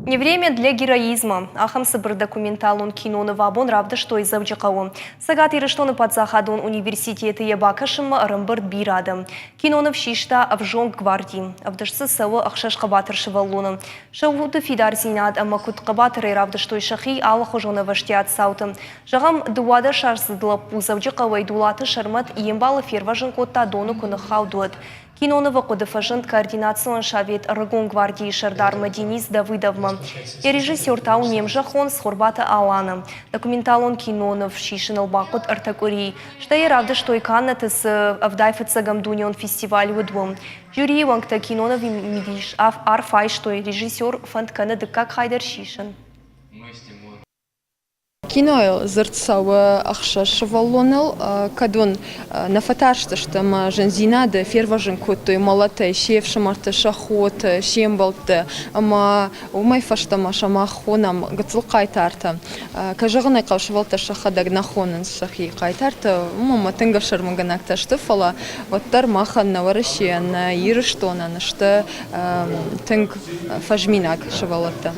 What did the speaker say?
Не время для героизма. Ахӕм цыбыр документалон киноныв абон равдыстой Дзӕуджыхъӕуы. Цӕгат Ирыстоны паддзахадон университеты йӕ бакӕсынмӕ ӕрӕмбырд бирӕ адӕм. Киноныв систа ӕвзонг гварди. Ӕвдыст дзы цӕуы ӕхсӕз хъӕбатыр сывӕллоны. Сӕ уды фидардзинад ӕмӕ куыд хъӕбатырӕй равдыстой сӕхи алыхуызон ӕвӕстиат цауты. Зӕгъӕм, дыууадӕсаздзыд лӕппу Дзӕуджыхъӕуӕй Дулаты Сӕрмӕт йе мбалы фервӕзын кодта доны куы ныххауд, уӕд. Кинонывы хъуыды фӕзынд Координацион совет Ӕрыгон гвардийы сӕрдармӕ Денис Давыдовмӕ. Йӕ режиссер та у не мзӕххон Цхуырбаты Аланы. Документалон киноныв сисыныл бахъуыд ӕртӕ къуырийы. Стӕй йӕ равдыстой Каннӕты цы ӕвдай фыццӕгӕм дунеон фестиваль уыд, уым. Жюрийы уӕнгтӕ кинонывы мидис арф айстой, режиссер фӕнд кӕны дыккаг хай дӕр сисын. Кинойыл дзырд цӕуы ӕхсӕз сывӕллоныл, кӕд уын нӕ фӕтарстысты ӕмӕ зындзинады фервӕзын кодтой мӕлӕтӕй се фсымӕрты, сӕ хоты, се мбӕлтты ӕмӕ уымӕй фӕстӕмӕ сӕ мах хонӕм гыццыл хъайтартӕ. Кӕй зӕгъын ӕй хъӕуы, сывӕллӕттӕ сӕхӕдӕг нӕ хонынц сӕхи хъайтартӕ, уымӕн ӕмӕ тынг ӕфсӕрмыгӕнӕгтӕ сты, фӕлӕ уӕддӕр махӕн нӕ Уӕрӕсейӕн, нӕ Ирыстонӕн сты тынг фӕзминаг сывӕллӕттӕ.